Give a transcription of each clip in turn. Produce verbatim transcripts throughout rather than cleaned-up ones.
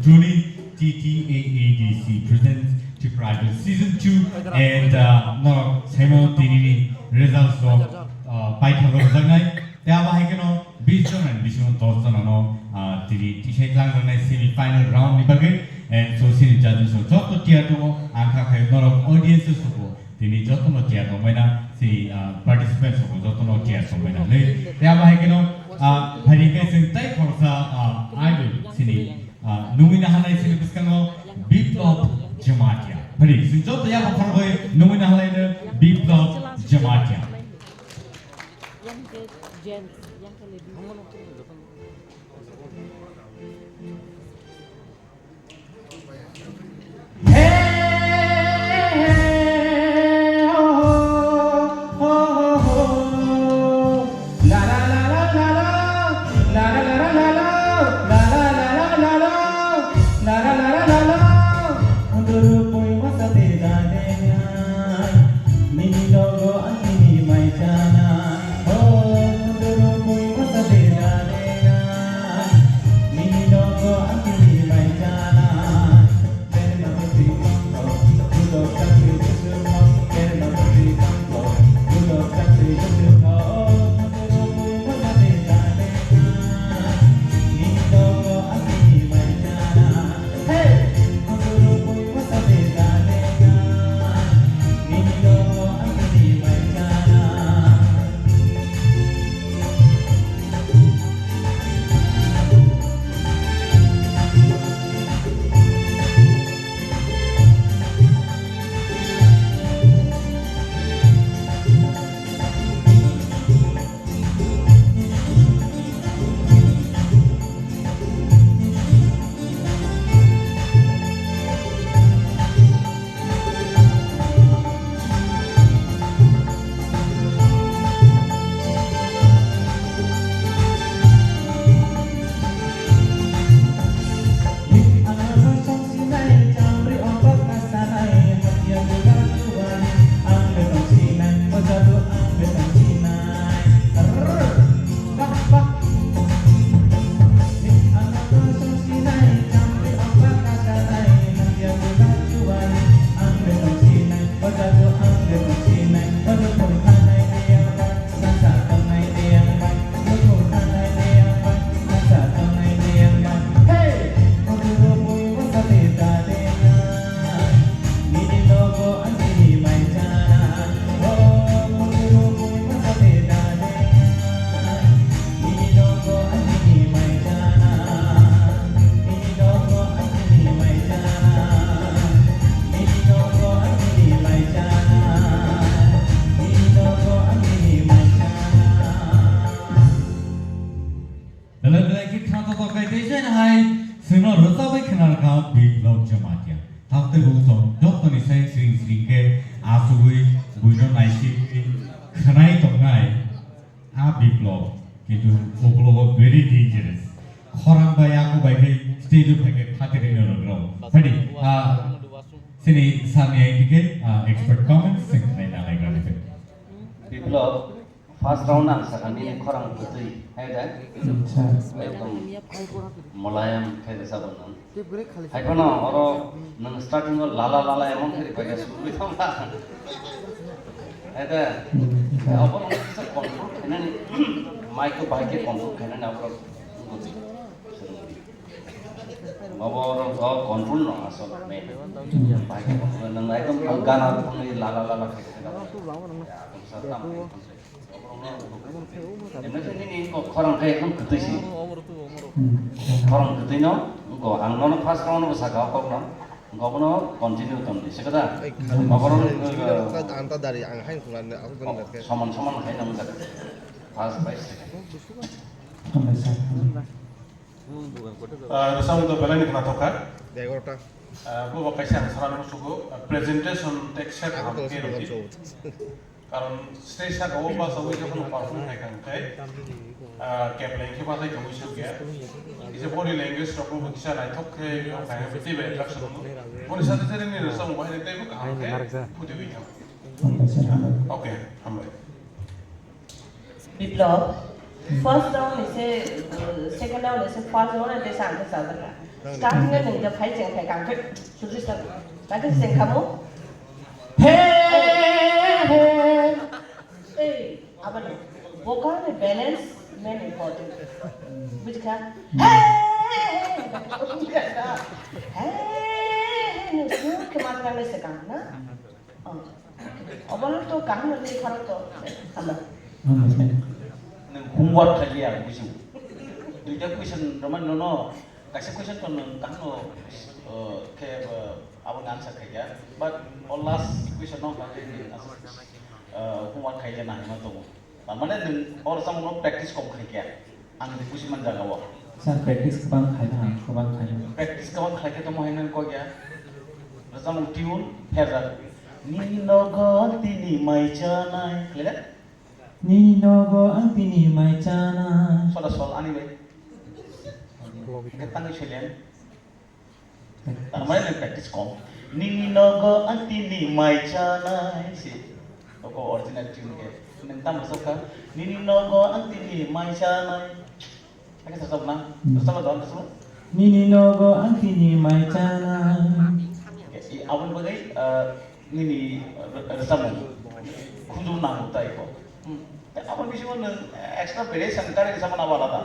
Tuni T T A A D C presents Tipra Idol Season two and, uh, norok saimano tinini results rok, uh, paithak rok jaknai. Tei abo hai kheno bis jon ni bisingo dos jonano, ah, tini tisai tlang jaknai semi final round ni bagwi. And so sini judges rok joto tiyar tongo, ang kha khai norok audiences rokbo tini jotono tiyar tongbaina, sini, ah, participants rokbo jotono tiyar tongbaina. Le, tei abo hai kheno, ah, phaidi khe chwng tei khoroksa, ah, idol sini, ah, nungwi naharnai sini bwskango Biplab Jamatia. Phaidi chwng joto yakho khorokgwi nungwi naharlaino Biplab Jamatia. Yang ke James, yang ke lebih. Belai belai khe khna totok khai tei chwng hai chwngno rwchabwi khna rwkha Biplab Jamatia. Hakte bo chwng jottoni sai sring sring khe achugwi buino naisingwi khwnai tongnai a Biplab. Kintu uklogo very dangerous. Khorang bai ako bai khe stage o phai khe phatirino rwgrao. Phaidi, ah, sini sani ai dike, ah, expert comments sing khnai nalai gra dike. Biplab, first round ang sakha nini khorang kwtwi, hai da? Acha. Ekdom mulayam khe rwchapnang. Hai phano oro nwng starting o lala lala emon khe ripai kha sugwi thangla. Hai da? Hmm, acha. Abo no kisa control khainani, mic ko bahai khe control khainani abo wngwi. Abo oro o control no asol main. Hmm. Bahai khe control, nwng ekdom gana thangwi lala lala khe khe. Nini khorang khe ekdom kwtwi si. Hmm. Khorang kwtwi no, go ang nono first round bo saka o kok no, go bono continue tong di, se kata. Ei, khorang kwtwi no, anta dari ang hai khulane, aku bener khe. Soman soman khai nang jak. First by second. Hambai sir. Ah, rwchapmung to belai ni khna thok kha. Egarota. Ah, bo bo kaisa ang sana nang sugo, ah, presentation text set kaham khe rwdi. Karon stage saka o bachagwi jokhon perform khai kha hwnkhe, ah, kep lengkhe bathai tongwi sokya. Kisa body language rok bo kisa naithok khe khai kha teibo attraction wngo. Boni sate sate nini rwchapmung bahai teibo kaham khe phutiwi thang. Okay, hambai. Biplab, first round ni se, uh, second round ni se first round ni tesa ang khe chajakha. Starting e nung ja phai cheng phai kang phai sujui sa. Lagi cheng kamu. He he. Ei, abang. Vocal ni balance main important. Bujikha? He he. He he. Nung smooth ke mat nang le sekang na. Oh. Obo to kaham ni khorok to. Hamba. Nwng homework khailiya ang bujiu. Duita question romani nono kaisa question to nwng kaham no, uh, khe, uh, abo answer khaikha. But o last question no khaikhe nwng, uh, homework khaikhe na hima tongo. Tamane nwng o rwchapmung no practice kom khaikha. Ang buji man jaga o. Sir, practice kwbang khaina, ang kwbang khaina. Practice kwbang khaikhe tamo hai nang kok ya. Rwchapmung tune pherjak. Nini nogo ang tini mai chanai. Khlai le? Nini nogo ang tini mai chanai. Soda sol ani bai. Hingke tangwi soilen. Tamani nwng practice kom. Nini nogo ang tini mai chanai se. Oko original tune ke. Nwng tamo sokha. Nini nogo ang tini mai chanai. Ake sasok na. Hmm. Sasok don sasok. Nini nogo ang tini mai chanai. Aboni bagwi, uh, nini, uh, rwchapmung khunju nango tai ko. Hmm. Aboni bisingo nwng extra variation kari rwchapmani abo alada.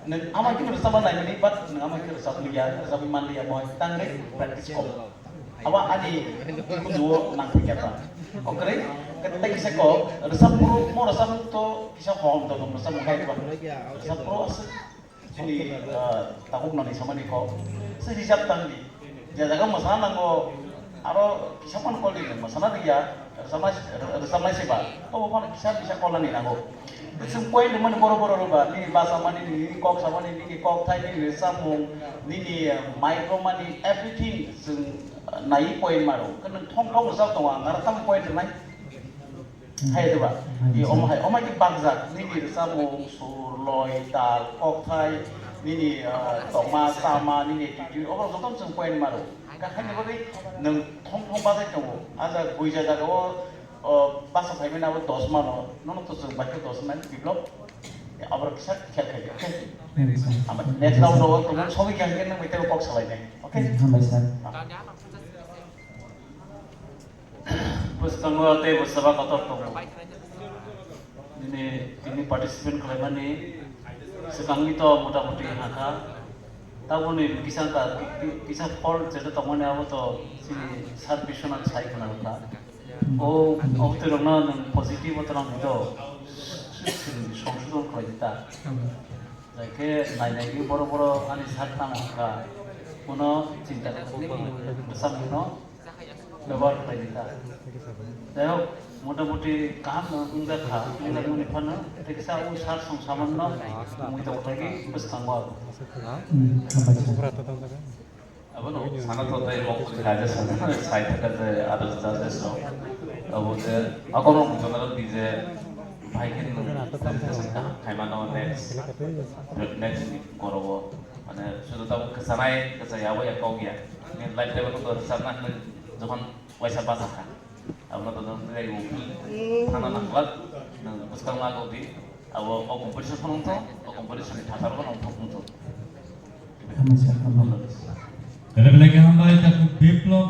Nwng ama khe rwchapna naimani, but nwng ama khe rwchapli ya, rwchapli manli ya, bo tangwi practice kom. Abo ani khunjuo nangkhe khe ta. Okre, khe tei kisa kok, rwchapphuru, mo rwchapmung to kisa hom to nwng rwchapmung khai ba. Rwchapphuru aswk chini, ah, tabuk nani samani kok. Se hijab tangdi. Je jaga mwsana nango, aro kisa man koldi nwng mwsana riya, rwchapnai, rwchapnai se ba. Obo phano kisa kisa kolnani nango. Chwng point rwmani borok borok rwba, nini basa mani, nini kok samani, nini kok thai, nini rwchapmung, nini, eh, mic rwmani, everything chwng, eh, naiwi point maro. Khe nwng thong thong rwchap tongo, ang aro tamo point rwnai? Hai diba? I omo hai, omo hai khe bakjak, nini rwchapmung, sur, loi, tal, kok thai, nini, eh, tongma, chama, nini attitude, obo joto chwng point maro. Khe haini bagwi nwng thong thong bajai tongo. A jaga buija jaga o, o, basa phaimani abo dos mano, nono to chwng bai khe dos mano, biplop. Aborok kisa khel khai khe. Ama next round o tongo, sobi khe hwnkhe nwng bai teibo kok salainai. Okay? Hambai sir. Bwskango teibo saba kotor tongo. Nini, tini participant khlaimani swkangni to motamoti hakha. Taboni kisa ka, ki-, ki-, kisa fault jeta tongmani abo to chini sir Biswanath sai khna rwkha. O, o twi rokno nwng positive o twlang hwnkhe to songshudon khlai di ta. Jai khe nai nai khe boro boro ani sir tamo hakha. Bono chinta khlai di, bwsakno bebohar khlai di ta. Jai hok, motamoti kaham no wngjakha, wngjakmani phano tei kisa o sir song samanno mui tong khlai di bwskango abo. Hmm, hambai sir. Abono sana to tei mok kha je sana sai thaka je others judges rok. Abo je akono mujona rok di je bhai khe nwng presentation kaham khaimano next, next meet korowo. Mane sudu tabuk kwchanai kwchaya abo ya kok ya. Ni live level to rwchapna hwnwi jokhon waisa bachakha. Abono to nwng tei thana nangwlak, nwng bwskang ma kok di. Abo o competition phano wngthok, o competition ni thataro phano wngthok wngthok. Hambai sir, hambai. Belai belai khe hambai, Takhuk Biplop.